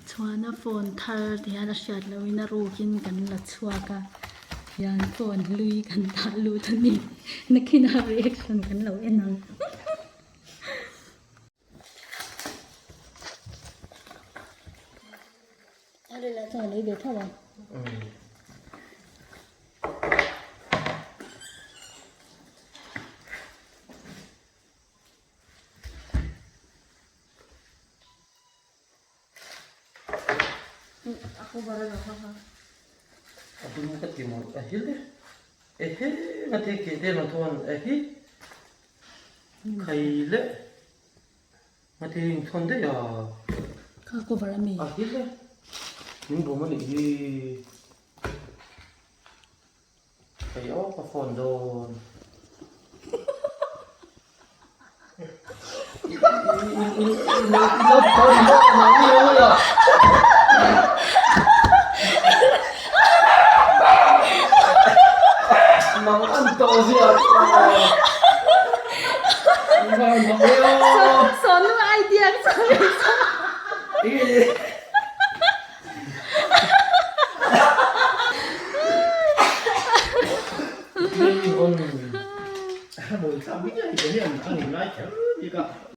Chuan a phone thar ti hian a hriat loh in a ruk in kan la chhuak a hian phone hlui kan dah lut a ni nakinah reaction kan lo en ang. A dum ka ti mawlh a hi le ehe ka ti keh te lang chuan a hi khai le nga ti in chhawn daih a Kha cover a mi a hi le min bawm a nih hi Hei aw ka phone dawn. Mang an to zia. Sonu idea Mui thla mi ai hian a ngai kher bik a.